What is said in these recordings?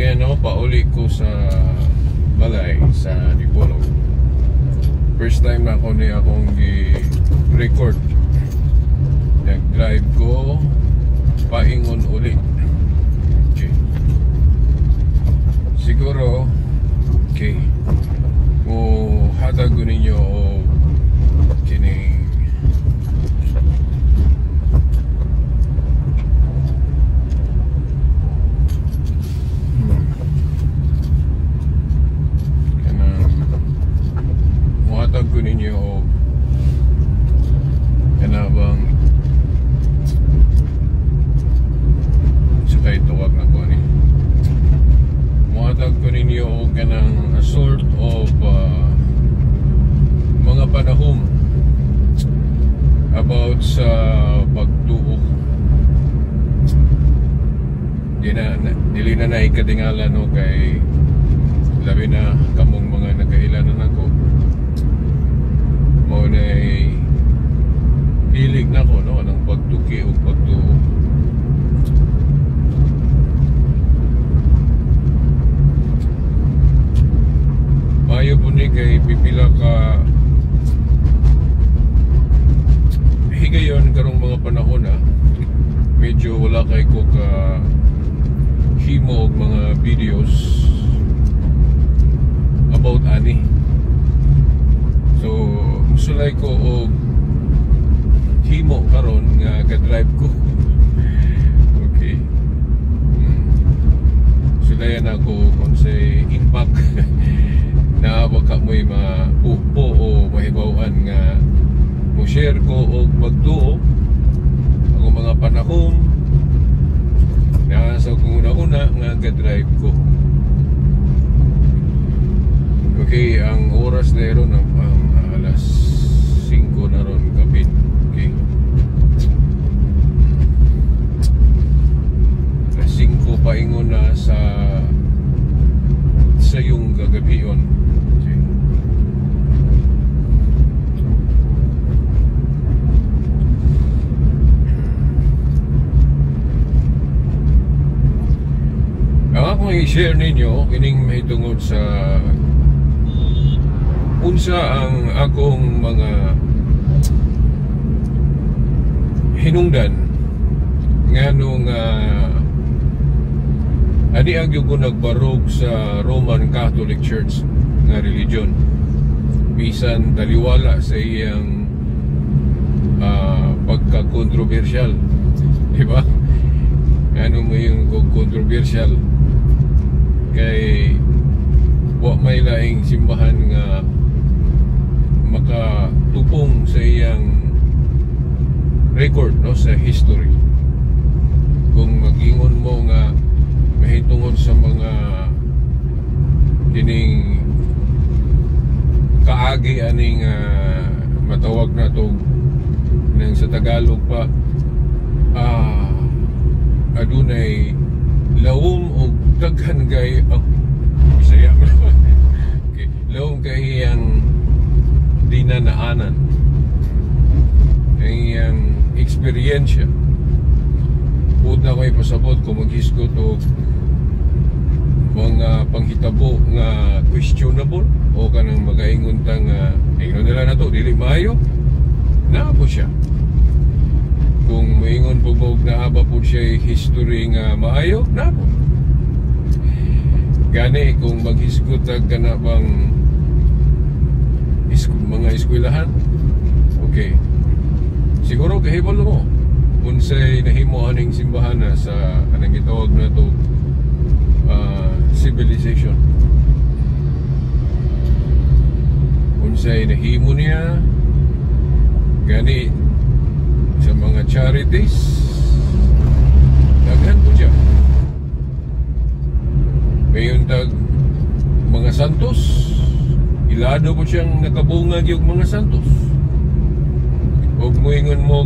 Kaya no, pauli ko sa balay sa Dipolog. First time na ako ni akong gi-record. Nag-drive ko paingon uli. Okay. Siguro, okay, mo hatag ko ninyo og kining kanang muhatag ko ninyo og kanabang sa kay tuwag na ko ni muhatag ko ninyo og kanang a sort of mga panahon about sa pagtuo. Di na, dili na naikatingala, no, kay labi na kamong mga nagkailanan ako, mao na hilig na ko, no, ng pagtuki o pagtuo. Maayo po ni kay pipila ka higayon karong mga panahon na medyo wala kay ko ka himo og mga videos about ani. So musulay ko og himo karon nga ga-drive ko. Okay. Sulayan ako kung say impact na baka mo'y mapupo o mahibaw-an nga mo share ko og pagtuo ako mga panahon na sa kung una-una nga ga-drive ko. Okay, ang oras na ron ang alas 5 na ron kapit. Okay. Alas 5 paingon na sa iyong gagabion. Okay. Ang akong i-share ninyo kining mahitungod sa unsa ang akong mga hinungdan nganong ani ang gyud ko nagbarog sa Roman Catholic Church nga religion, bisan taliwala sa iyang pagka-controversial, di ba? Ano mo yung controversial kay wa may laing simbahan nga makatupong sa iyang record, no, sa history. Kung mag-ingon mo nga mahitungod sa mga kining kaagi aning matawag na to nang sa Tagalog pa adunay lawom og daghan kay Bisaya. Okay, lawom kay iyang dinanaanan, ang iyang eksperyensya. Buot na ko ipasabot kung maghisgot og mga panghitabo nga questionable o kanang magaingon ta nga ingon nila na to dili maayo, naa po siya. Kung moingon po mo naa ba po siya history nga maayo, naa po. Gani kung maghisgot tag kana bang mga eskwelahan, okay, siguro kahibalo mo unsay nahimo aning simbahan na sa anang gitawag na to civilization. Unsay nahimo niya gani sa mga charities, daghan po siya. Mayon tag mga santos, ilado po siyang nakabungag yung mga santos. Og moingon mo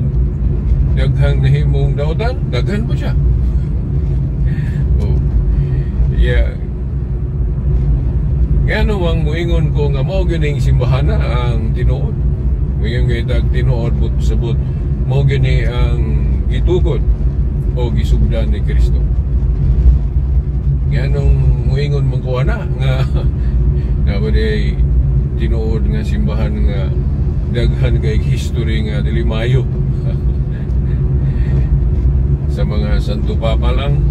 daghang nahimong dautan, daghan po siya. Oh. Yeah. Ngano ang moingon ko nga mao gyud ning simbahan na ang tinuod. Moingon kay tag tinuod but sabot mao gyud ni ang gitukod o gisugdan ni Kristo. Nganong muingon man ko ana nga na ba tinuod nga simbahan nga daghan kay history nga dili maayo. Sa mga Santo Papa lang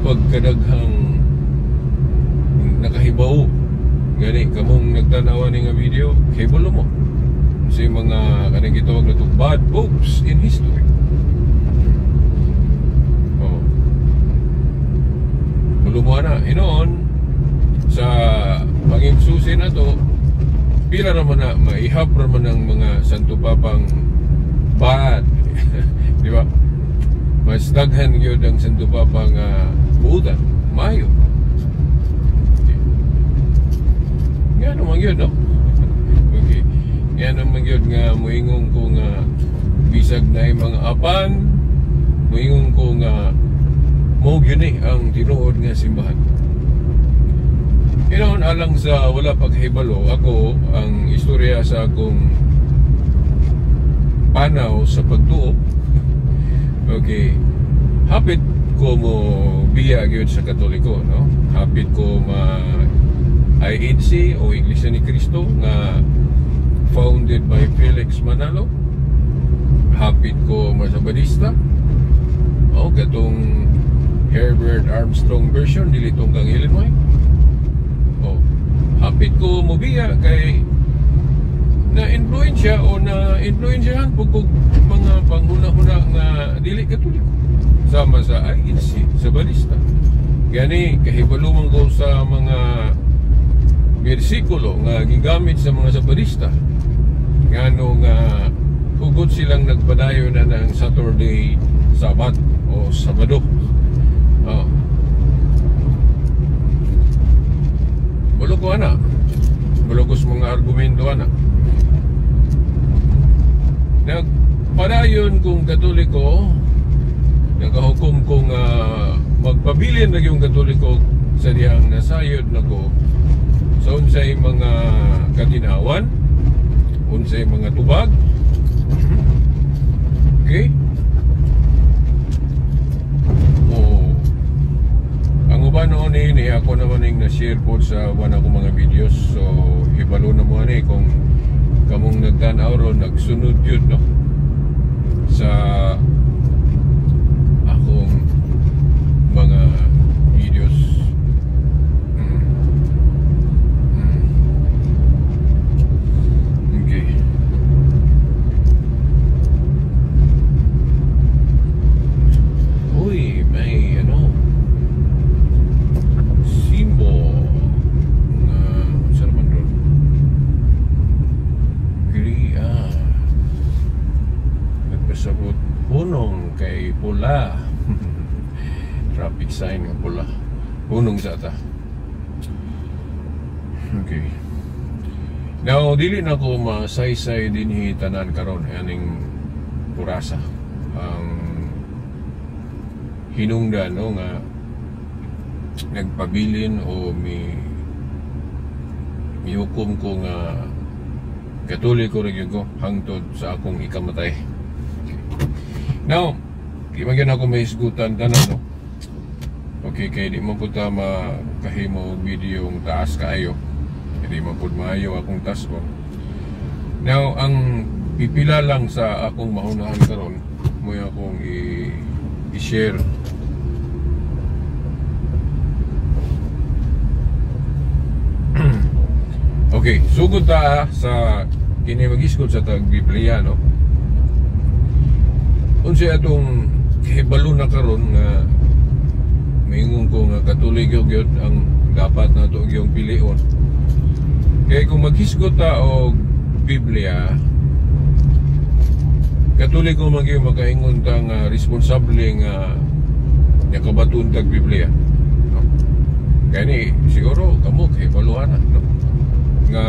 pagkadaghang nakahibaw. Gani kamong nagtanawa ni nga video, hibalo mo sa mga kanang gitawag na to bad popes in history. Oh. Mo na hinoon sa pangimsusi na to, pila naman na maihap naman ang mga Santo Papang bad. Di ba? Mas daghan gyud ang Santo Papa nga buutan, maayo. Nga naman gyud, no? Okay. Nga naman gyud nga muingon ko nga bisag na mga apan, muingon ko nga mao gyud ni ang tinuod nga simbahan. Hinoon, alang sa wala paghibalo, ako ang istorya sa akong panaw sa pagtuo. Okay. Hapit ko mo biya gyud sa Katoliko, no? Hapit ko ma INC o Iglesia ni Cristo nga founded by Felix Manalo. Hapit ko Masabadista. O katong Herbert Armstrong version dili tong kang Ellen White. O hapit ko mobiya kay na-influensya o na-influensyahan po kog mga panghuna-huna nga dili Katoliko sama sa INC, sa Badista. Gani kahibalo man ko sa mga bersikulo nga gigamit sa mga Sabadista ngano nga hugot silang nagpadayon na ng Saturday Sabat o Sabado. Oh. Bulo ko ana. Bulo ko sa mga argumento ana. Nagpadayon kong Katoliko, nagahukom kong magpabilin na yung Katoliko sa dihang nasayod nako sa unsay mga katinawan, unsay mga tubag. Okay? O ang uban noon ini ako naman ning na-share po sa uban ako mga videos. So hibalo na mo ani kung kamong nagtan-aw ron nagsunod yun, no? Sa akong mga videos. Okay. Uy, may ano symbol nga saan naman ron? Gri, nagpasabot hunong kay pula. Traffic sign nga pula. Hunong sa ata. Okay. Now, dili na ko masaysay dinhi tanan karon aning purasa ang hinungdan, no, nga nagpabilin o mihukom ko nga Katoliko ra gyud ko hangtod sa akong ikamatay. Okay. Now, di man gyud ako mahisgutan tanan, no? Okay, kay di man pud ta makahimo og video ang taas kaayo. Di man pud maayo akong taas-on. Now, ang pipila lang sa akong mahunahan karon mo'y akong i-share. Okay, sugod ta sa kini magisgod sa tag Biblia, no? Unsay atong kahibalo na karon nga maingon ko nga Katoliko gyud ang dapat nato gyung pilion. Kay kung maghisgot ta og Biblia, Katoliko man gyud makaingon ta nga responsable nga nakabaton tag Biblia, no? Kani siguro kamo kahibaloan na, no? Nga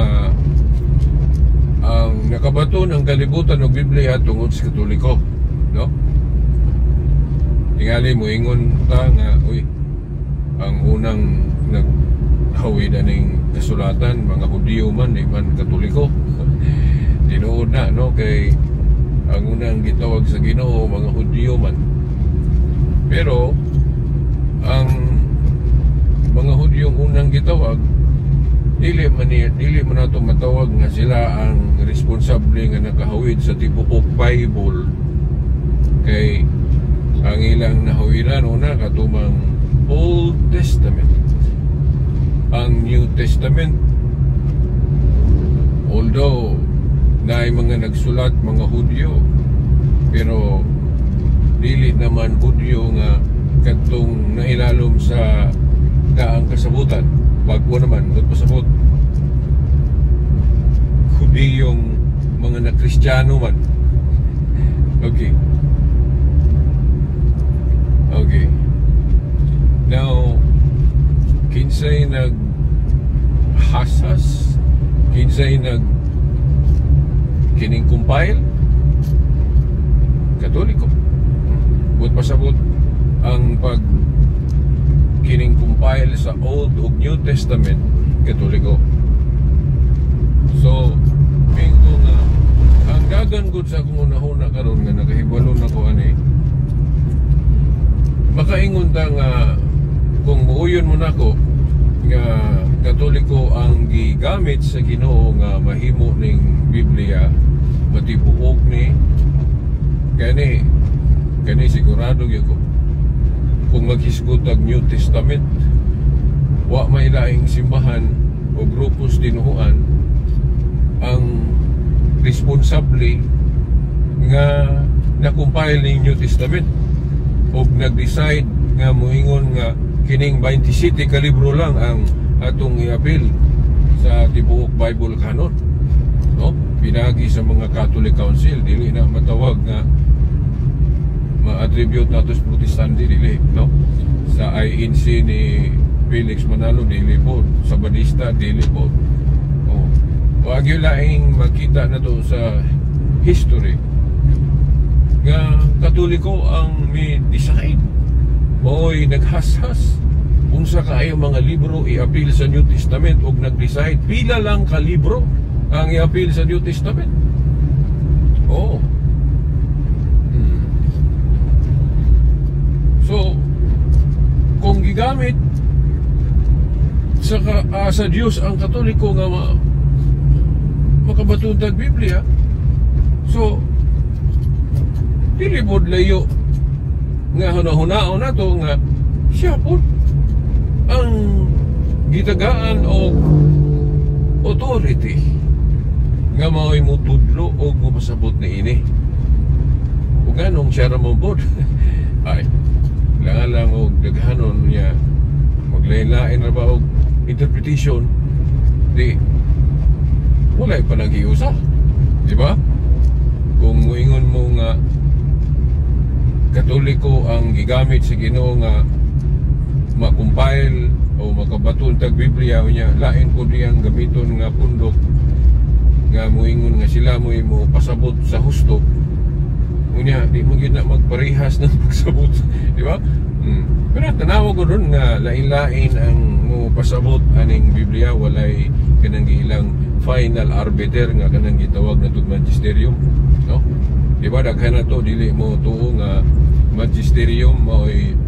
ang nakabaton ang kalibutan og Biblia tungod sa Katoliko, no? Tingali mo ingon ta nga uy, ang unang naghawid aning kasulatan mga Hudiyo man, di man Katoliko. Tinuod na, no? Kay ang unang gitawag sa Ginoo mga Hudiyo man. Pero ang matawag, dili man nato matawag nga sila ang responsable nga nakahawid sa tibuok Bible, kay ang ilang nahawiran una katumang Old Testament. Ang New Testament, although naay mga nagsulat mga Hudyo, pero dili naman Hudyo nga kadtong nailalom sa daang kasabutan. Bago naman, ba't pasabot, Hudiyong mga na-Kristiyano man. Okay. Now, kinsay nag hasas, kinsay nag kining compile? Katoliko. Buot pasabot, ang pag kining compile sa Old ug New Testament, Katoliko. So, mingo nga ang dagan gud sa akong unahuna karon nga nakahibalo na ko ani, makaingon ta nga kung muuyon mo nako nga Katoliko ang gigamit sa Ginoo nga mahimo ning Biblia, matibuok ni kani kani, sigurado gyud ko kung maghisgot og New Testament, wa may laing simbahan o grupos dinuhuan ang responsable nga na-compile ning New Testament o nag-decide nga moingon nga kining 27 ka libro lang ang atong iapil sa tibuok Bible canon, no? Pinagi sa mga Catholic Council. Dili na matawag nga ma-attribute nato sa Protestante, dili, no? Sa INC ni Felix Manalo, dili po. Sa Badista, dili po. Oh, wag yun laing makita na to sa history nga Katoliko ang may decide, mao'y naghashas unsa kaayo mga libro iapil sa New Testament ug nag-decide pila lang ka libro ang iapil sa New Testament. Oh. So, kung gigamit sa Dios ang Katoliko nga makabaton tag Biblia, so dili pod layo nga hunahunaon nato nga siya pod ang gitagaan og authority nga mao'y mutudlo og mopasabot niini. Ug nganong siya ra man pod? Ay, lang lang og daghanon niya, maglain-lain ra ba og interpretation, di walay pa nag-iusa, di ba? Kung muingon mo nga Katoliko ang gigamit sa Ginoo nga ma-compile o makabaton tag Biblia, unya lain po diyang gamiton nga pundok nga muingon nga sila mo pasabot sa husto, unya di mo gyud na magparehas ng pagsabot, di ba? Pero tanawa ko dun nga lain-lain ang mo pasabot aning Biblia. Walay kanang giilang final arbiter nga kanang gitawag na tug magisterium, no? Di ba daghan na to dili mo tuo nga magisterium mao'y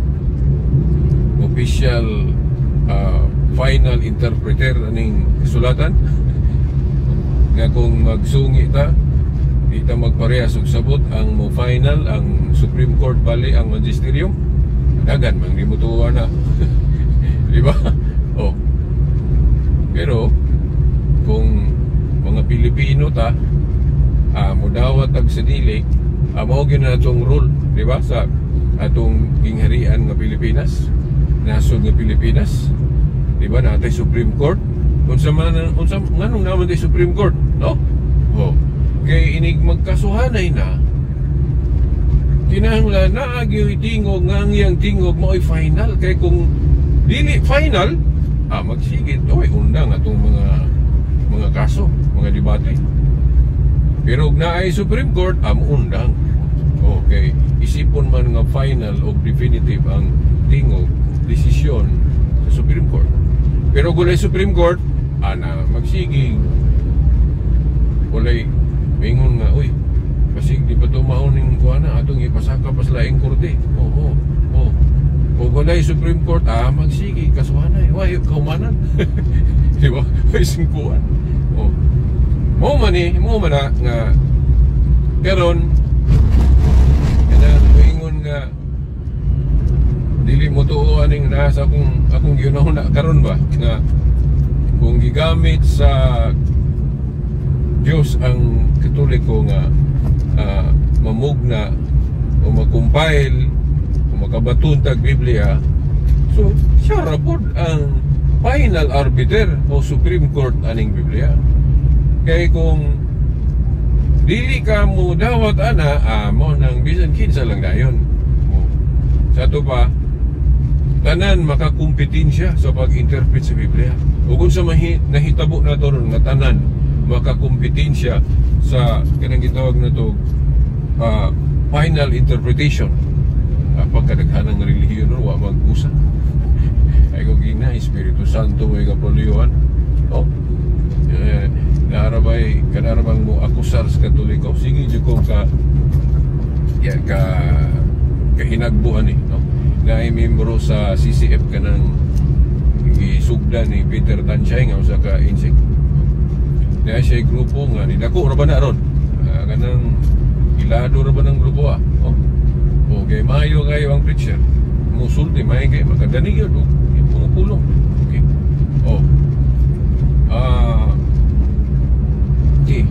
official final interpreter aning kasulatan, nga kung magsungi ta, di ta magparehas og sabot, ang mo final ang Supreme Court bali ang magisterium? Dagan man di mo tuwa na, di ba? Oh, pero kung mga Pilipino ta, mudawat tag sa dili, mao gyud na atong rule, di ba, sa atong gingharian nga Pilipinas, nasod nga Pilipinas, di ba? Natay Supreme Court. Unsa man, unsa nganong naman tay Supreme Court, no? Oh, kay inig magkasuhanay na, kinahanglan naa gyud tingog nga ang iyang tingog mao'y final, kay kung dili final, magsigit oy undang atong mga kaso, mga debate. Pero og naay Supreme Court, undang. Okay, isipon man nga final o definitive ang tingog, desisyon sa Supreme Court. Pero kung walay Supreme Court, ana magsigig walay mingon nga, "Uy, basig di pa to mao ning kuana, atong ipasaka pa sa laing korte." Oo. Kung walay Supreme Court, magsige kasuhanay, way kahumanan. Di ba? Way singkuan. Oh. Mo man ni, mo man na nga karon kanang moingon nga dili mo tuo aning nasa akong gihuna karon ba nga kung gigamit sa Dios ang Katoliko nga mamugna o ma-compile o makabaton tag Biblia, so siya ra pod ang final arbiter o Supreme Court aning Biblia. Kay kung dili ka mo dawat ana, mo nang bisan kinsa lang dayon. Oh. Sa ato pa, tanan makakumpetensya sa pag-interpret sa Biblia. O kung sa nahitabo na to ron nga tanan makakumpetensya sa kanang gitawag na to final interpretation. Pagkadaghan ng relihiyon ron, wa mag-usa. Ay kung gina, Espiritu Santo may kapuluyuan. Oh. Eh, naarabay kanarabang mo akusar sa Katoliko, sige jud ko ka ya, ka kahinagbuan eh, no? Na ay membro sa CCF kanang gisugdan ni Peter Tanchay nga usa ka insect na siya grupo nga ni dako ra ba na ron, kanang ilado ra ba ng grupo ah. Oh. Okay, maayo kayo ang preacher, musulti maayo kay makadani gyud oh. Mga pulong, okay. Oh, okay,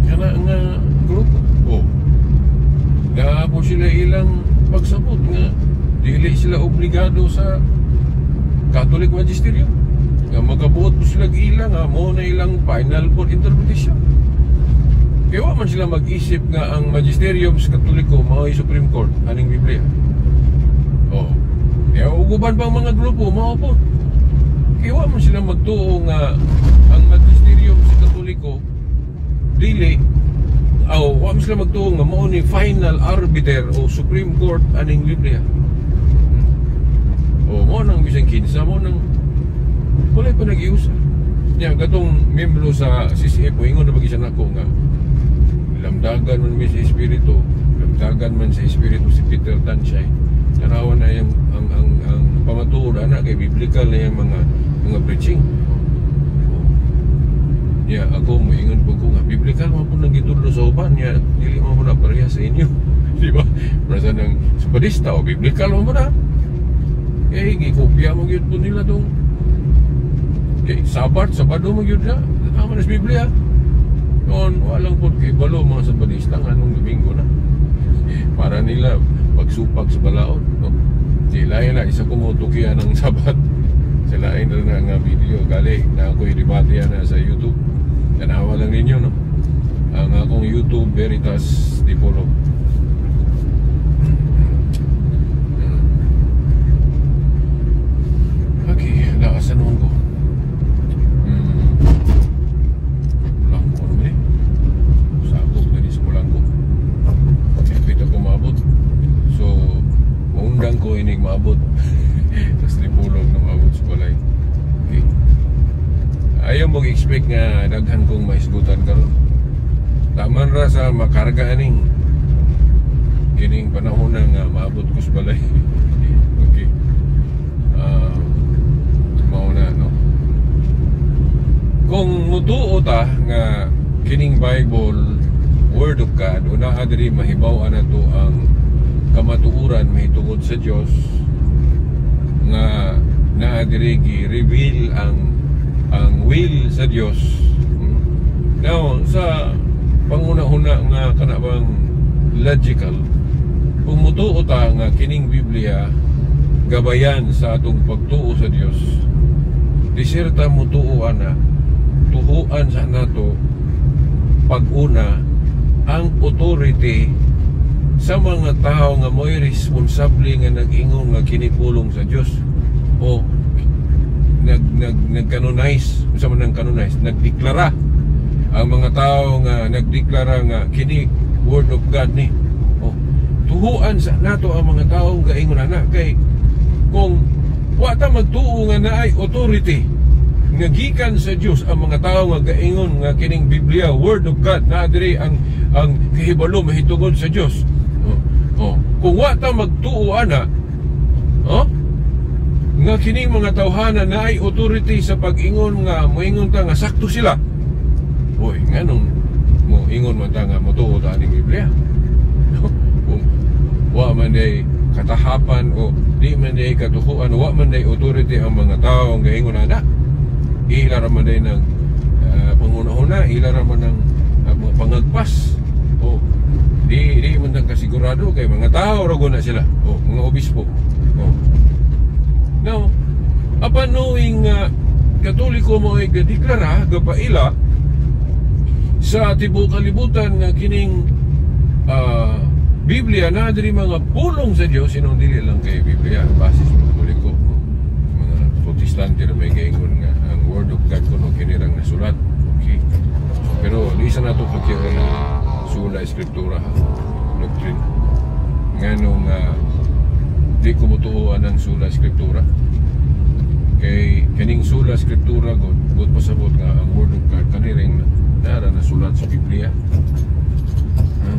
kana nga grupo, oh, naa po sila ilang pagsabot nga dili sila obligado sa Catholic Magisterium, nga makabuot po sila ilang nga mo na ilang final for interpretation. Kaya wa man sila mag-isip nga ang Magisterium sa Katoliko mao Supreme Court aning Biblia. Oh, kaya uguban pang mga grupo mao po, kaya wa man sila magtuo nga ang Magisterium sa Katoliko dili aw wa man sila magtuo nga mao ni final arbiter o Supreme Court aning Biblia. O mo nang bisan kinsa mo nang walay pa nag-iusa. Nya katong membro sa CCF moingon na bagi siya nako nga lamdagan man mi sa espiritu, lamdagan man sa espiritu si Peter Tanchay. Tanawan na yung ang pamatuod ana kay biblical na yung mga preaching. Ya, ako moingon po ko nga biblical man po nang gitudlo sa uban niya, dili man po na pareha sa inyo. Di ba? Para sa nang Sabadista o biblical man po na. Eh, gikopya mo gyud po nila tong kay Sabat, Sabado mo gyud na. Tama na sa Biblia. Noon, walang po kay balo mga Sabadista nga anong Domingo na. Para nila pagsupak sa balaod. No? Di lain na, isa ko mo tukian ng Sabat. Sa lain na nga video. Gali, na ako'y debate na sa YouTube. Tanawa lang ninyo, no? Ang akong YouTube, Veritas Dipolog. Okay, nakasan naman ko. Bulangko naman eh. Sakop na di sa Bulangko. Ipit ako maabot. So, maundang ko inig maabot. Tapos Dipolog na maabot sa balay. Okay. Ayaw mag-expect nga daghan kong maisgutan karon. Taman ra sa makarga aning kining panahon na nga maabot ko sa balay. Okay. Mao na, no. Kung mutuo ta nga kining Bible Word of God, una diri mahibaw-an nato ang kamatuoran mahitungod sa Dios nga naa diri gi-reveal ang will sa Dios. Now, sa panguna-una nga kana bang logical, kung mutuo ta nga kining Biblia gabayan sa atong pagtuo sa Dios, diserta mutuo ana, tuhuan sa nato pag-una ang authority sa mga tao nga mo'y responsable nga nag-ingon nga kini pulong sa Dios o nag-canonize, unsa man ang canonize, nagdeklara ang mga tao nga nagdeklara nga kini Word of God ni. Oh, tuhuan sa nato ang mga tao nga ingon ana, kay kung wa ta magtuo nga naay authority nga gikan sa Dios ang mga tao nga gaingon nga kining Biblia Word of God na diri ang kahibalo mahitungod sa Dios. Oh, oh. Kung wa ta magtuo ana, Nga kining mga tawhana naay authority sa pag-ingon nga moingon ta nga sakto sila. Uy, nganong mo ingon man ta nga motuo ta aning Biblia? Kung wa man day katahapan o di man day katuhuan, wa man day authority ang mga tao nga ingon ana. Ila ra man day nag pangunahuna, ila ra man ang mga pangagpas. O di man nang kasigurado kay mga tao ra na sila. O mga obispo. O. Now, apan knowing nga Katoliko mo ay gadeklara, gapaila sa tibuok kalibutan nga kining Biblia na diri mga pulong sa Dios, inong dili lang kay Biblia base sa Katoliko, no? Mga Protestante ra may gaingon nga ang Word of God kuno kini rang nasulat, okay, pero di sa nato pagkiyon na sola scriptura ha, doctrine. Nganong di ko motuoan ang sola scriptura? Kay kaning sola scriptura god god pasabot nga ang Word of God kaniring nara nasulat sa Biblia. Ha?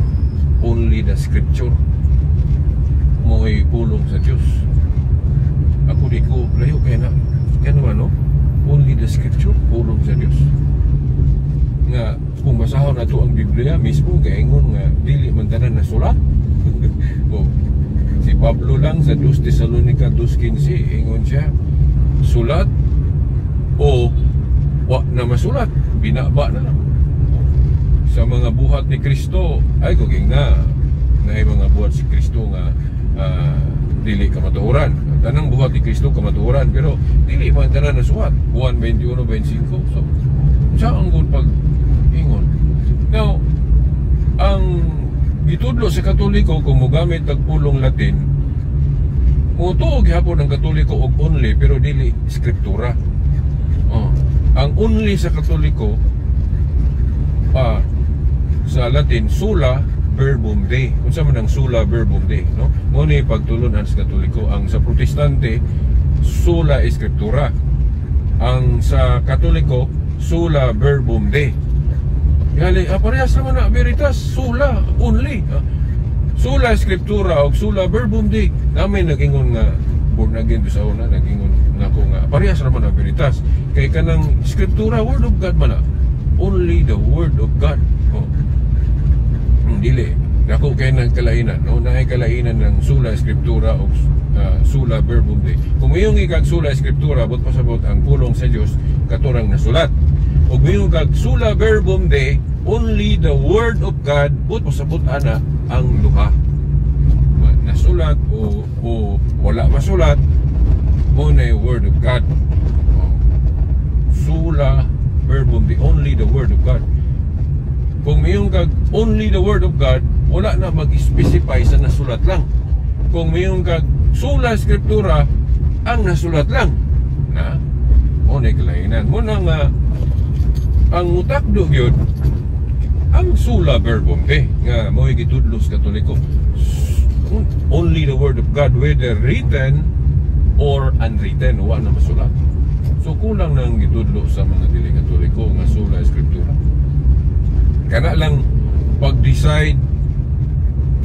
Only the scripture mo'y pulong sa Dios. Ako di ko layo kay na kaya naman, no? Only the scripture pulong sa Dios, nga kung basahon nato ang Biblia mismo, gaingon nga dili man tanan nasulat. Oh, si Pablo lang sa 2 Tesalonica 2:15, ingon siya, sulat o wa na masulat, binaba na lang. Sa mga buhat ni Kristo ay kuging na naay mga buhat si Kristo nga dili kamatuoran. Ang tanang buhat ni Kristo kamatuoran, pero dili man tanan nasulat. Juan 21:25. So sa ang good pag ingon now, ang gitudlo sa Katoliko, kung mogamit og pulong Latin, motuo gihapon ang Katoliko og only, pero dili skriptura. Oh. Ang only sa Katoliko pa sa Latin, sola verbum Dei. Unsa man ang sola verbum Dei, no? Mo ni pagtulunan sa Katoliko. Ang sa Protestante, sola scriptura. Ang sa Katoliko, sola verbum Dei. Gali, parehas naman na veritas, sola, only. Sola scriptura o sola verbum Dei. Namin nag-ingon nga born again do sa una, nag-ingon nako nga parehas naman na veritas. Kay kanang scriptura, word of God man na. Only the word of God. Oh. Dili. Dako kay nang kalainan, no? Naay kalainan ng sola scriptura o sola verbum Dei. Kung iyong ikag sola scriptura, but pasabot ang pulong sa Dios katurang nasulat. Ug moingon kag sola verbum Dei, only the word of God, but pasabot ana ang duha. Nasulat o wala masulat, mo na yung word of God. Oh. Sola verbum Dei, only the word of God. Kung mayong kag only the word of God, wala na mag-specify sa nasulat lang. Kung mayong kag sola scriptura, ang nasulat lang. Na, o na kalainan. Mo na nga, ang mutakdo gyud ang sola verbum Dei nga mo'y gitudlo sa Katoliko, only the word of God, whether written or unwritten, wa na masulat. So kulang nang gitudlo sa mga dili Katoliko nga sola scriptura. Kana lang pag-decide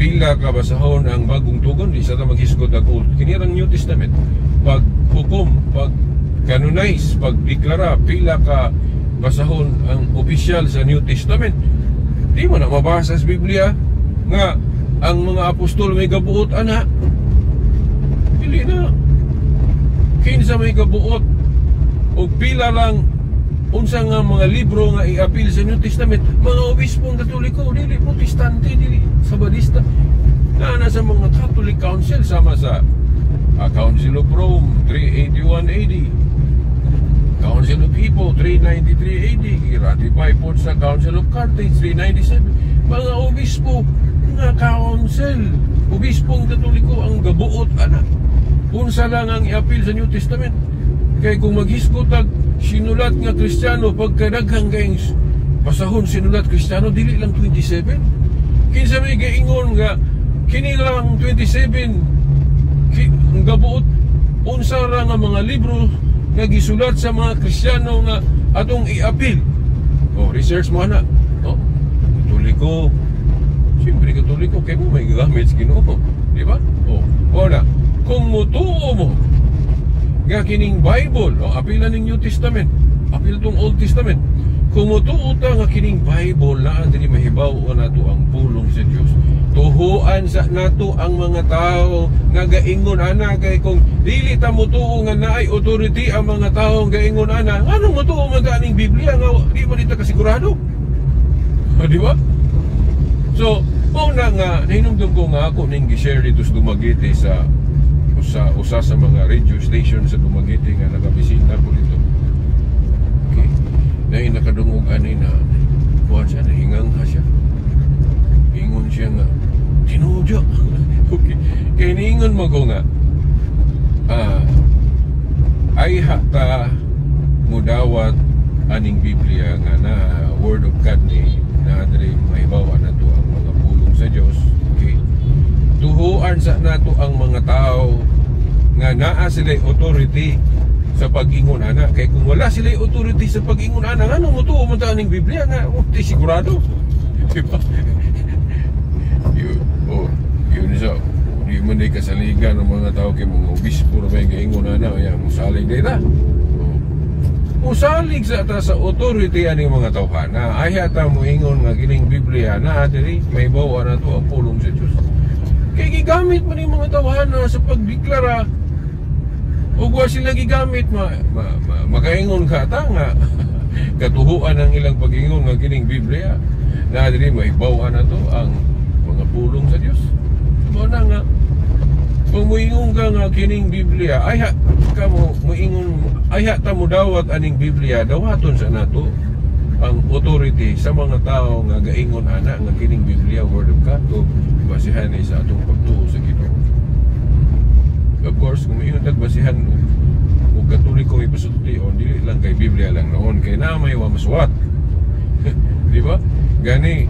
pila ka basahon ang Bagong Tugon, di sa ta maghisgot og Old, kini rang New Testament. Pag hukom, pag canonize, pag deklara pila ka basahon ang opisyal sa New Testament, di mo na mabasa sa Biblia nga ang mga apostol may gabuot ana. Dili na. Kinsa may gabuot og pila lang, unsa nga mga libro nga iapil sa New Testament? Mga obispong Katoliko, dili Protestante, dili Sabadista, na sa mga Catholic Council, sama sa Council of Rome 381 AD, Council of Hippo 393 AD, ratify po sa Council of Carthage 397. Mga obispo nga council, obispong Katoliko ang gabuot ana unsa lang ang iapil sa New Testament. Kay kung maghisgot ag sinulat nga Kristiyano, pagkadaghang kayong pasahon sinulat Kristiyano, dili lang 27. Kinsa may gaingon nga kini lang 27 ang gabuot unsa ra nga mga libro nga gisulat sa mga Kristiyano nga atong iapil? Oh, research mo ana. Oh, Katoliko. Siyempre Katoliko kay mo may gagamit sa Ginoo, di ba? Oh, wala. Kung mutuo mo nga kining Bible, oh, apil ning New Testament, apil tong Old Testament. Kung motuo ta nga kining Bible naa diri mahibaw nato ang pulong sa Dios, tuhuan sa nato ang mga tao nga gaingon ana, kay kung dili ta motuo nga naay authority ang mga tao nga gaingon ana, nganong motuo man ta aning Biblia nga di man ta kasigurado? Di ba? So, mao na nga nahinumdum ko nga ako ning gi-share dito sa Dumaguete, sa usa usa sa mga radio station sa Dumaguete nga nakabisita ko dito. Okay. Nay nakadungog ani na kuan siya, nahingangha siya. Ingon siya nga tinuod. Okay. Kay niingon mo ko nga ayha ta mudawat aning Biblia nga na Word of God ni na diri mahibaw nato ang mga pulong sa Dios. Okay. Tuhuan sa nato ang mga tao nga naa sila authority sa pag-ingon ana, kay kung wala sila authority sa pag-ingon ana, nganong motuo man ta aning Biblia nga oh, di sigurado, di ba? Yun, oh, yun sa di man di kasaligan ng mga tao kay mga obispo ra may gaingon ana ya musalig di ta. Oh. Musalig sa ta sa authority ani mga tawhana. Ay ta moingon nga kining Biblia na diri mahibaw nato ang pulong sa Dios. Kay gigamit man yung mga tawhana sa pagdeklara ug wa sila gigamit ma makaingon ka ta nga katuhuan ang ilang pag-ingon nga kining Biblia na diri mahibaw nato ang mga pulong sa Dios. Mao na nga kung muingon ka nga kining Biblia ay ha ka mo muingon, ayha ta mo dawat aning Biblia, dawaton sa nato ang authority sa mga tao nga gaingon ana nga kining Biblia Word of God o basihan ni sa atong pagtuo sa Ginoo. Of course, kung muingon tag basihan og Katoliko ipasulti on, dili lang kay Biblia lang noon, kay na may wa masuwat. Di ba? Gani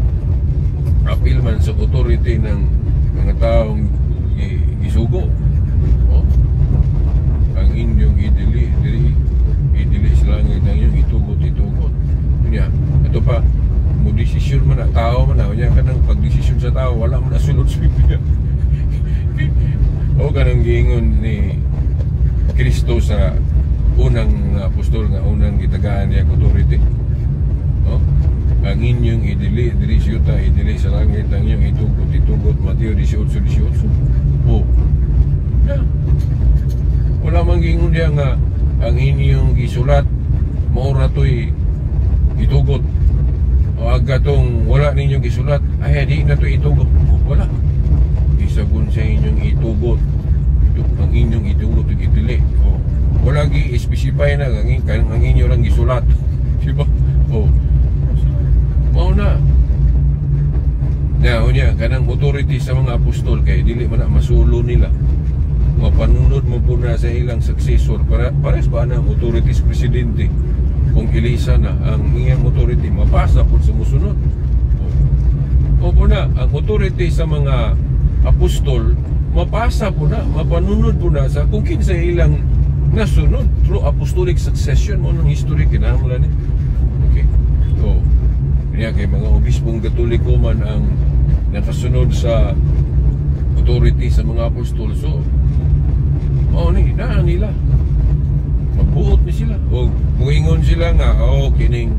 apil man sa authority ng mga taong gisugo. Oh? Ang inyong idili, dili, idili sa langit, ang inyong itugot, itugot. Unya, ito pa, mo desisyon man na, tao man na, unya kanang pagdesisyon sa tao, wala man na sulod sa Biblia. O kanang giingon ni Kristo sa unang apostol nga unang gitagaan niya authority. No? Ang inyong idili diri sa yuta, idili sa langit, ang inyong itugot, itugot. Mateo 18:18. Oh. Yeah. Wala man giingon diya nga ang inyong gisulat mao ra to'y itugot. O aga tong wala ninyong gisulat ay di na to itugot. Wala. Isagon sa inyong itugot. Ito, ang inyong itugot ug idili. Oh. Wala gi specify na ang inyo lang gisulat. Di ba? Oh. So, mao na. Na unya kanang authority sa mga apostol kay dili man na masulo nila. Mapanunod mo po na sa ilang successor para pares ba na ang authority sa presidente, kung ilisa na ang iyang authority, mapasa po sa musunod. O po na ang authority sa mga apostol, mapasa po na, mapanunod po na sa kung kinsa ilang nasunod through apostolic succession. Mo ng history kinahanglan ni. Okay, so niya kay mga obispong Katoliko man ang nakasunod sa authority sa mga apostol, so mao ni naa nila, magbuot ni sila o muingon sila nga, oh, kining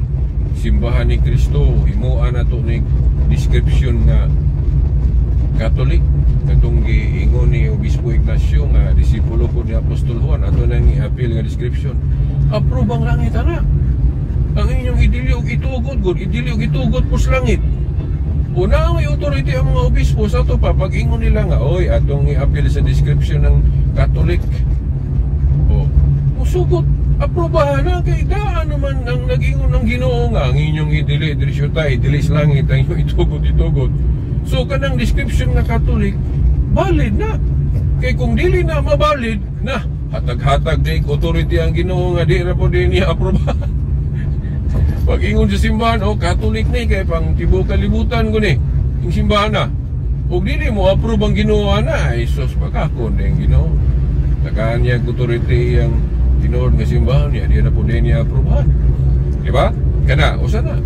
simbahan ni Kristo, himua na to ni description nga Catholic katong giingon ni Obispo Ignacio nga disipulo po ni Apostol Juan, ato nang i-appeal nga description, approve ang langit ana. Ang inyong idili og itugot gud, idili og itugot po sa langit. Una, may authority ang mga obispo sa ato pa pag ingon nila nga, oy, atong i-appeal sa description ng Catholic, oh, musugot, aprobahan na, kay daan naman ang nag-ingon ng Ginoo nga ang inyong idili diri sa idili sa langit, ang inyong itugot, itugot. So kanang description nga Catholic, valid na. Kay kung dili na mabalid na, hatag-hatag di authority ang Ginoo nga di ra po din niya aprobahan. Pag ingon sa simbahan, oh, Catholic ni kay pang tibuok kalibutan ko ni yung simbahan na. Ug dili mo approve ang Ginoo na, ay sus, pagkakon ang Ginoo. Tagaan niya authority ang tinuod nga simbahan niya, di na po din niya aprobahan. Di ba? Kana, usa na.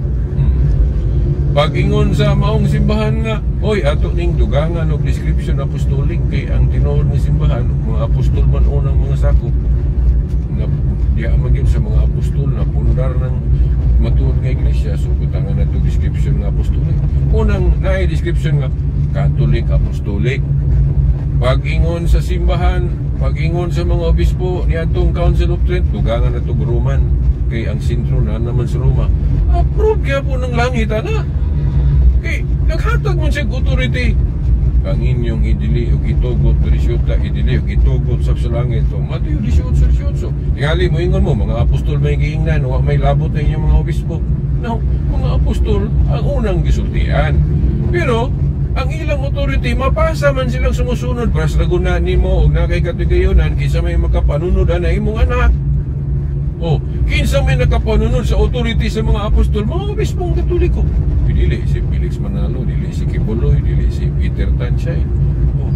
Pag ingon sa maong simbahan nga, oy, ato ning dugangan og description apostolic kay ang tinuod nga simbahan, mga apostol man unang mga sakop. Diya man gyud sa mga apostol na pundar ng matuod nga iglesia. So butangan na to description nga apostolic. Unang naay description nga Catholic Apostolic. Pag-ingon sa simbahan, pag-ingon sa mga obispo niadtong Council of Trent, dugangan na to Roman kay ang sentro na naman sa Roma. Approve gyapon ng langit ana. Kay naghatag man siya authority. Ang inyong idili ug itugot diri sa idili ug itugot sa langit. So, Mateo 18:18. Tingali mo ingon mo, mga apostol may giingnan, wa may labot na inyong mga obispo. No, mga apostol ang unang gisultian. Pero ang ilang authority mapasa man silang sumusunod para sa laguna nimo og naa kay katigayonan, kinsa may makapanunod ana imong anak. Oh, kinsa may nakapanunod sa authority sa mga apostol? Mga obispong Katoliko. Dili si Felix Manalo, dili si Quiboloy, dili si Peter Tanchay. Oh,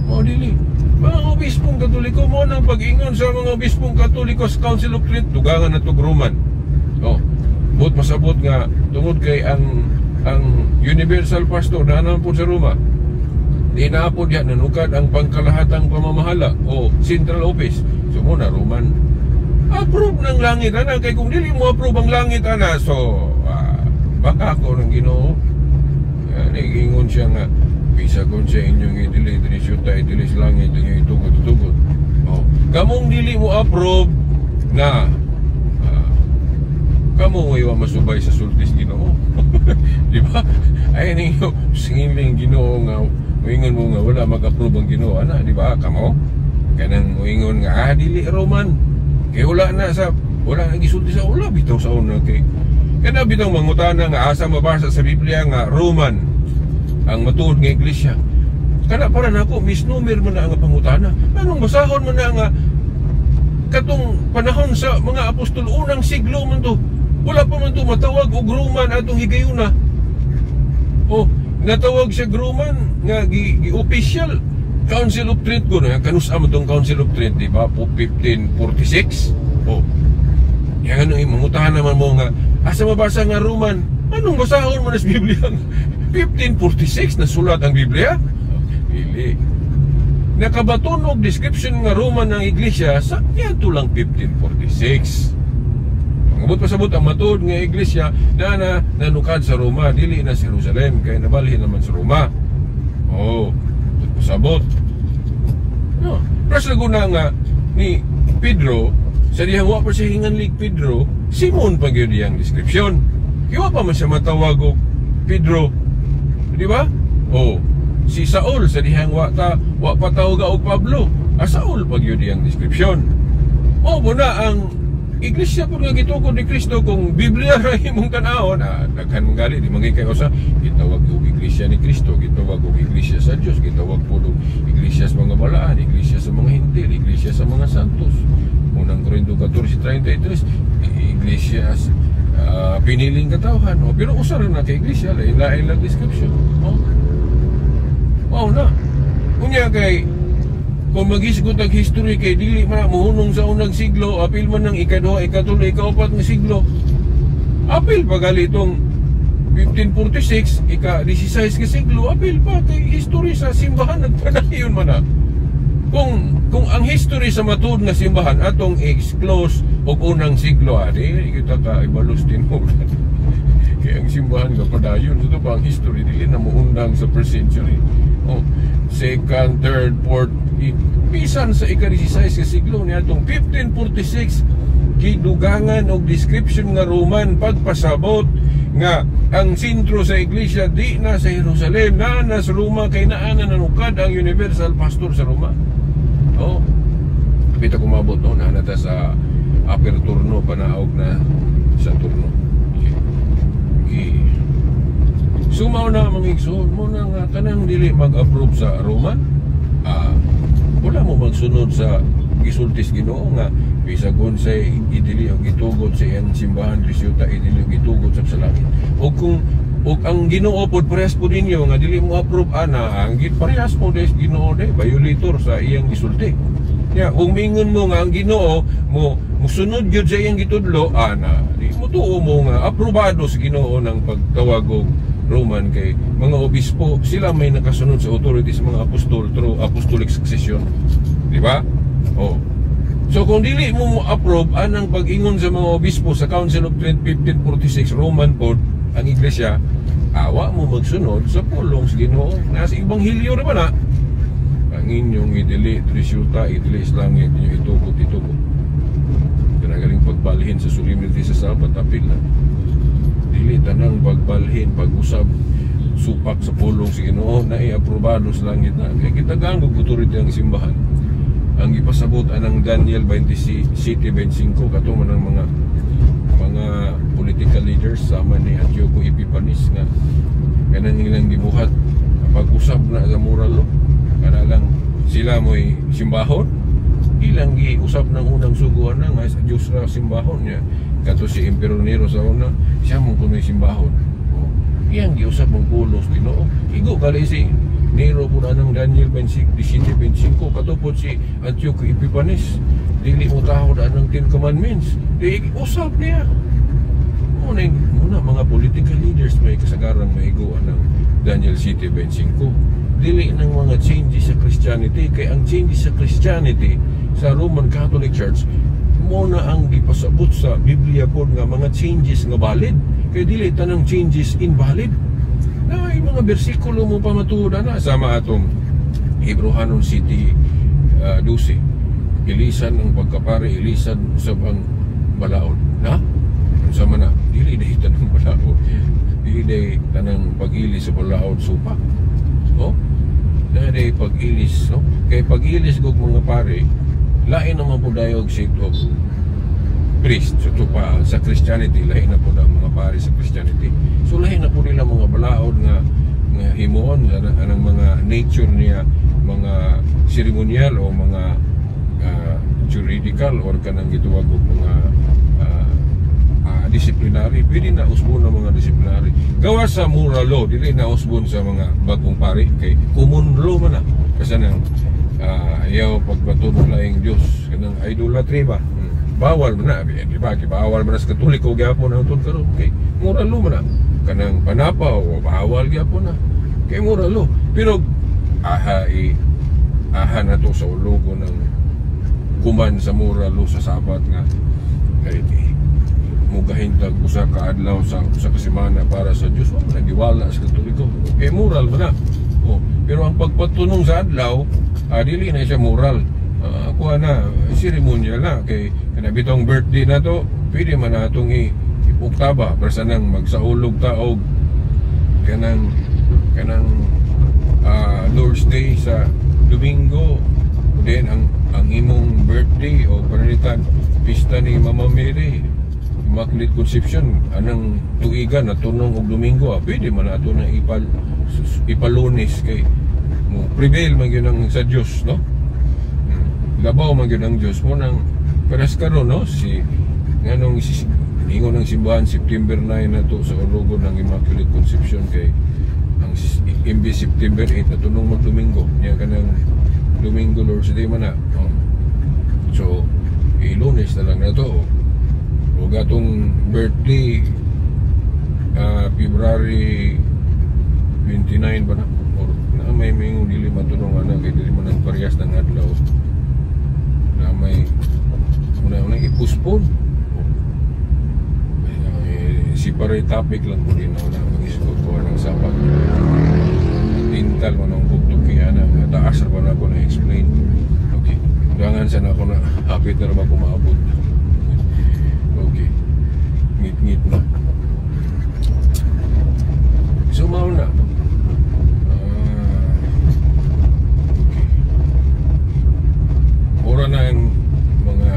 mao dili. Mga obispong Katoliko mo nang pag-ingon sa mga obispong Katoliko sa Council of Trent, dugangan na to Roman. Oh, but pasabot nga tungod kay ang Universal Pastor na naman po sa Roma. Di na po diya nanukad ang pangkalahatang pamamahala o Central Office. So mo na Roman. Approve ng langit ana, kay kung dili mo approve ang langit ana, so baka ako ng Ginoo. Yan, ingon siya nga bisa kung sa inyong idili diri syuta, idili sa langit, inyong itugot itugot. Oh, kamong dili mo approve na kamo ngay wa masubay sa sultis Ginoo. Di ba? Ay ninyo singiling Ginoo nga moingon mo nga wala mag-approve ang Ginoo ana, di ba? Kamo kanang moingon nga dili Roman. Kay wala na sa wala na gisulti sa wala bitaw sa una kay kana bitaw mangutana nga asa mabasa sa Biblia nga Roman ang matuod nga iglesia. Kana para nako misnomer man na ang pangutana. Anong basahon man na nga katong panahon sa mga apostol, unang siglo man to. Wala pa man to matawag og Roman atong higayuna. Oh, natawag siya Roman nga gi official Council of Trent ko na kanus man tong Council of Trent, di ba po, 1546. Oh, yan ano mangutahan naman mo nga asa mabasa nga Roman? Anong basahon mo na sa Biblia? 1546 na sulat ang Biblia? Dili. Nakabaton og description nga Roman ng iglesia sa niadto lang 1546. Ang abot pasabot, ang matuod nga iglesia na na nanukad sa Roma, dili na sa Jerusalem kay nabalhin naman sa Roma. Oh, pasabot. No, plus laguna nga ni Pedro sa dihang wa pa siya hinganlig Pedro, Simon pa gyud iyang description. Kaya pa man siya matawag og Pedro. Di ba? Oh, si Saul sa dihang wa pa tawag og Pablo. Ah, Saul pa gyud iyang description. O mo na ang iglesia po nga gitukod ni Kristo. Kung Biblia ra imong tan-awon, daghan man gali di man kay usa gitawag og iglesia ni Kristo, gitawag og iglesia sa Dios, gitawag po og iglesia sa mga balaan, iglesia sa mga Hentil, iglesia sa mga santos. Unang Korinto 14:33, iglesia piniling katawhan. Oh, pero usa ra na kay iglesia, lain-lain lang description. Oh. Wow na. Unya kay kung maghisgot ang history kay dili man mohunong sa unang siglo, apil man ng ikaduha, ikatulo, ikaupat nga siglo. Apil pa gali itong 1546, ika-16 nga siglo, apil pa kay history sa simbahan nagpadayon man na. Kung ang history sa matuod nga simbahan atong i-close og unang siglo, adi kita ka ibalos tinuod. Kay ang simbahan nga padayon, so pa ang history dili na moundang sa first century. Oh, second, third, fourth, bisan sa ika-16 nga siglo niadtong 1546 gidugangan og description nga Roman, pagpasabot nga ang sentro sa iglesia di na sa Jerusalem, na na sa Roma kay naa na nanukad ang universal pastor sa Roma. Oh. Pita kumabot no, naa na ta sa upper turno, panaog na sa turno. Okay. So mao na, mga igsoon, mo na nga kanang dili mag-approve sa Roman, wala mo magsunod sa gisultis Ginoo nga bisag unsay idili og gitugot sa iyang simbahan diri sa yuta, idili og gitugot sa langit. O kung og ang Ginoo pod parehas po ninyo nga dili mo approve ana, ang gid parehas mo des Ginoo de violator sa iyang gisulti. Ya, kung mingon mo nga ang Ginoo mo musunod gyud sa iyang gitudlo ana, di mo tuo mo nga aprobado sa Ginoo ng pagtawag og Roman kay mga obispo sila may nakasunod sa authority sa mga apostol through apostolic succession. Di ba? Oh. So kung dili mo mo approve anang pag-ingon sa mga obispo sa Council of Trent 1546, Roman pod ang iglesia, awa mo magsunod sa pulong sa Ginoo. Nasa Ebanghelyo ra ba na? Ang inyong idili diri sa yuta, idili sa langit, inyong itugot, itugot. Kanagaling pagbalhin sa solemnity sa Sabat, apil na. Dili tanang pagbalhin, pag-usab, supak sa pulong sa Ginoo na i-aprobado sa langit na. Kaya kita og authority ang simbahan. Ang ipasabot anang Daniel 27:25, kato man ang mga political leaders sama ni Antioco Epiphanes nga kanang ilang gibuhat, pag-usab na sa moral law, kana lang sila mo'y simbahon, ilang giusab ng unang suguan na nga sa Diyos ra simbahon niya. Kato si Emperor Nero sa una, siya mong kuno'y simbahon. Oh, iyang giusab mong pulos Ginoo. Igo kali si Nero po na ng Daniel 27:25. Katupod si Antioco Epiphanes, dili mo tao na ng Ten Commandments, di usab niya. Muna, muna mga political leaders may kasagarang maiguan ng Daniel 7:25. Dili ng mga changes sa Christianity, kay ang changes sa Christianity sa Roman Catholic Church mo na ang gipasabot sa Biblia pod nga mga changes nga valid, kay dili tanang changes invalid na yung mga bersikulo mo pamatuod na sama atong Hebrohanon 7:12, ilisan ang pagkapare, ilisan usab ang balaod na. Unsa man na, dili dai tanang balaod, dili dai tanang pag-ilis sa balaod supak, no? Na dai pag-ilis, no? Kay pag-ilis gog mga pare, lain naman po dayog seat of priest. So ito pa sa Christianity, lain na po ang mga pare sa Christianity, so lain na po nila mga balaod nga himuon anang mga nature niya, mga seremonial o mga juridical or kanang gituwag og mga disciplinary. Pwede na usbon ng mga disciplinary gawa sa moral law, dili na usbon sa mga bagong pari, kay common law man na kasi nang ayaw pagbato ng laing Diyos, kanang idolatry ba. Bawal man na, di ba? Kay bawal man na sa Katoliko gyapon ang tud karon, kay moral law man na. Kanang panapaw, bawal gyapon na, kay moral law. Pero aha i aha na to sa ulogo ng kuman sa moral law sa Sabat nga kay mugahintag usa ka adlaw sa usa ka semana para sa Dios, wa man giwala sa Katoliko, kay moral man na. Oh, pero ang pagpatunong sa adlaw, dili na siya moral. Kuha na, seremonyal na, kay kana bitong birthday na to, pwede man natong ipuktaba para sa nang magsaulog ta og kanang Lord's Day sa Domingo. Then ang imong birthday o panalitan pista ni Mama Mary, Immaculate Conception, anang tuigan na tunong og Domingo, pwede man nato na ipalunes, kay mo prevail man gyud ang sa Dios, no? Labaw man gyud ang Dios mo nang pares karon, no? Si nganong ingon ng simbahan September 9 na to sa ulogon ng Immaculate Conception, kay ang imbis September 8 na tunong magdomingo niya, kanang Domingo Lord's Day man na. Oh. So i-Lunes na lang na to o gatong birthday, February 29 ba na, or na may may dili matunong ana, kay dili man ang parehas ng adlaw na may una una i-postpone. Eh, separate topic lang po din na mag-isgot ko ng sapat tintal man ang bugtog, kaya na taas ra ba na ako na explain. Okay, dangan sa na ako na hapit na ba ako maabot. Okay, ngit-ngit na. So mao na. Ah, okay, ora na ang mga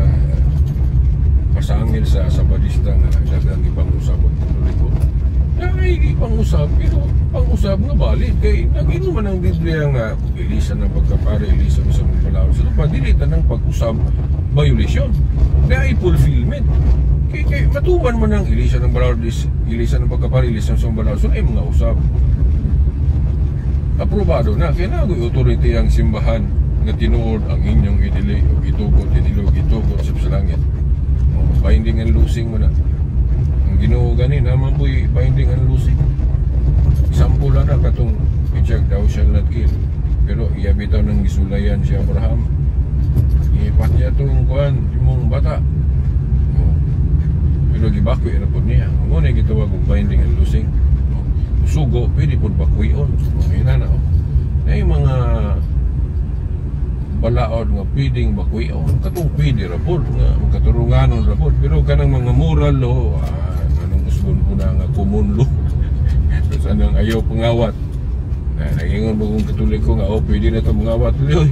pasangil sa Sabadista nga daghang ipang-usab ang Katoliko na ay ipang-usab, pero pang-usab nga valid, kay nag-ingon man ang Biblia nga ilisan ng pagkapare, ilisan sa mga balaod sa lupa, dili tanang pag-usab violation na ay fulfillment, kay matuman man ang ilisan ng balaod, ilisan ng pagkapare, ilisan sa mga balaod. So ay mga usab aprobado na, kay nagoy authority ang simbahan nga tinuod ang inyong idili o itugot, idili o itugot sa langit. Oh, binding and loosing mo na ang Ginoo gani naman po'y binding and loosing. Example lang na katong ijag, "Thou shall not kill," pero iya bitaw nang gisulayan si Abraham. Ipatya tong kuan imong bata. Oh. Pero gibakwi ra pud niya. Mo na gitawag og binding and loosing. Oh. Sugo pwede pud bakwion. Oh, ina na oh. Na yung mga balaod nga pwedeng bakwion. Katong pwede ra pud nga magkaturunganon ra pud, pero kanang mga moral law, anong usbon ko na nga common law. Tapos anong ayaw pangawat. Na nagingon mo kung Katoliko nga, oh, pwede na ito mangawat, oy.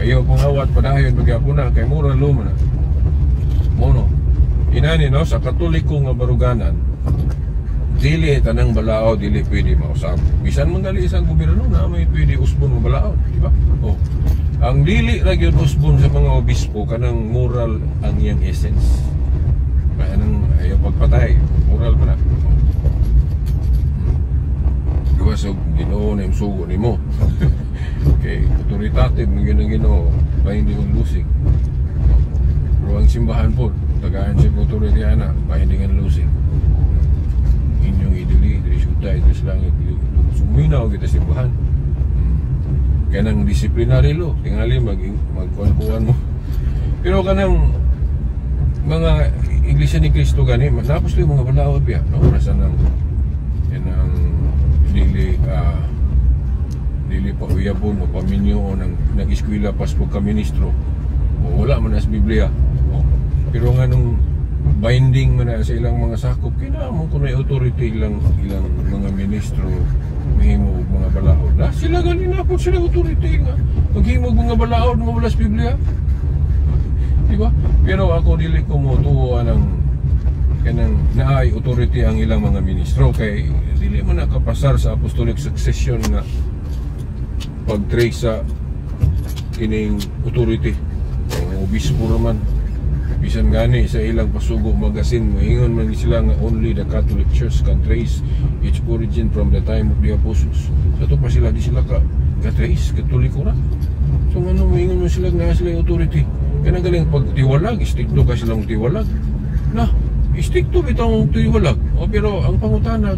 Ayaw pangawat, padayon pagyapon na kay moral law man na. Mono. Inani, no, sa Katoliko nga baruganan, dili tanang balaod dili pwede mausab. Bisan man gali isang gobyerno na may pwede usbon nga balaod, di ba? Oh. Ang dili ra gyud usbon sa mga obispo kanang moral ang iyang essence. Kaya nang ayaw pagpatay, moral pa na. Oh. Gawas og Ginoo na yung sugo nimo. Okay, authoritative man gyud ang Ginoo, binding and loosing. Pero ang simbahan po, tagaan siya authority ana, binding and loosing. Inyong idili, diri syuta, diri sa langit, suminaw kita simbahan. Kanang disciplinary law, tingali magkuan-kuan mo. Pero kanang mga Iglesia ni Cristo gani, matapos lang mga balaod biya, no? Nasa nang yan ang dili dili pa uyabon o paminyo o nang nag-eskwela pas pagka-ministro. O wala man na sa Biblia. O, pero nga nung binding man na sa ilang mga sakop, kina mo kuno authority ilang ilang mga ministro mahimo og mga balaod. Na sila gani na po sila authority nga maghimo og mga balaod mo wala sa Biblia. Di ba? Pero ako, dili ko mo tuo ang kanang naay authority ang ilang mga ministro kay dili man nakapasar sa apostolic succession nga pag-trace sa kining authority. Ang obispo raman, bisan gani sa ilang Pasugo Magazine, moingon man sila nga only the Catholic Church can trace its origin from the time of the apostles. Sa to pa sila di sila ka trace, Katoliko ra. So ano, moingon man sila nga sila authority? Kanang galing pag tiwalag, istrikto ka silang tiwalag na, istrikto bitong tiwalag o, pero ang pangutana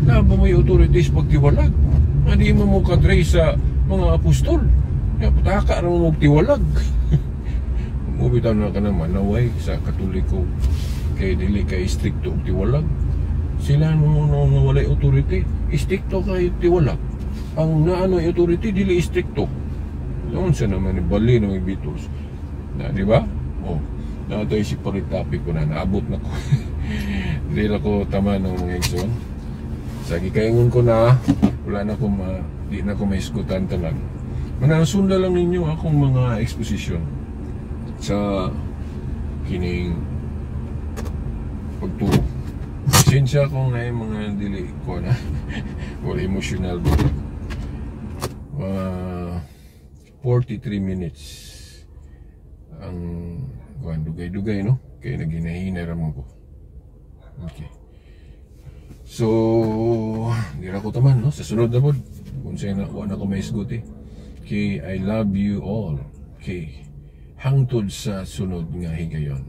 na ba, may authorities pag tiwalag nga di mo mo ka-trace sa mga apostol? Ya, pataka ra mo tiwalag mo. Bitaw na ka naman naway sa Katoliko kay dili kay istrikto og tiwalag sila. No, nga walay authority, istrikto kay tiwalag. Ang naano authority, dili istrikto. Noon sa naman ni bali ng Beatles na, di ba? Oh, na ito si topic ko na naabot na ko. Hindi na ko tama ng mga igsoon sa gikaingon ko na wala na ko ma, di na ko maiskutan tanan. Manasunda lang ninyo akong mga exposition sa kining pagtuo. Pasensya kung na yung mga dili ko na wala emotional ba. 43 minutes ang kuan, dugay-dugay, no, kay naghinahina ra mo ko. Okay, so di ra ko taman, no, sa sunod na pod kung sa na wa na ko maisgot eh. Okay, I love you all. Okay, hangtod sa sunod nga higayon.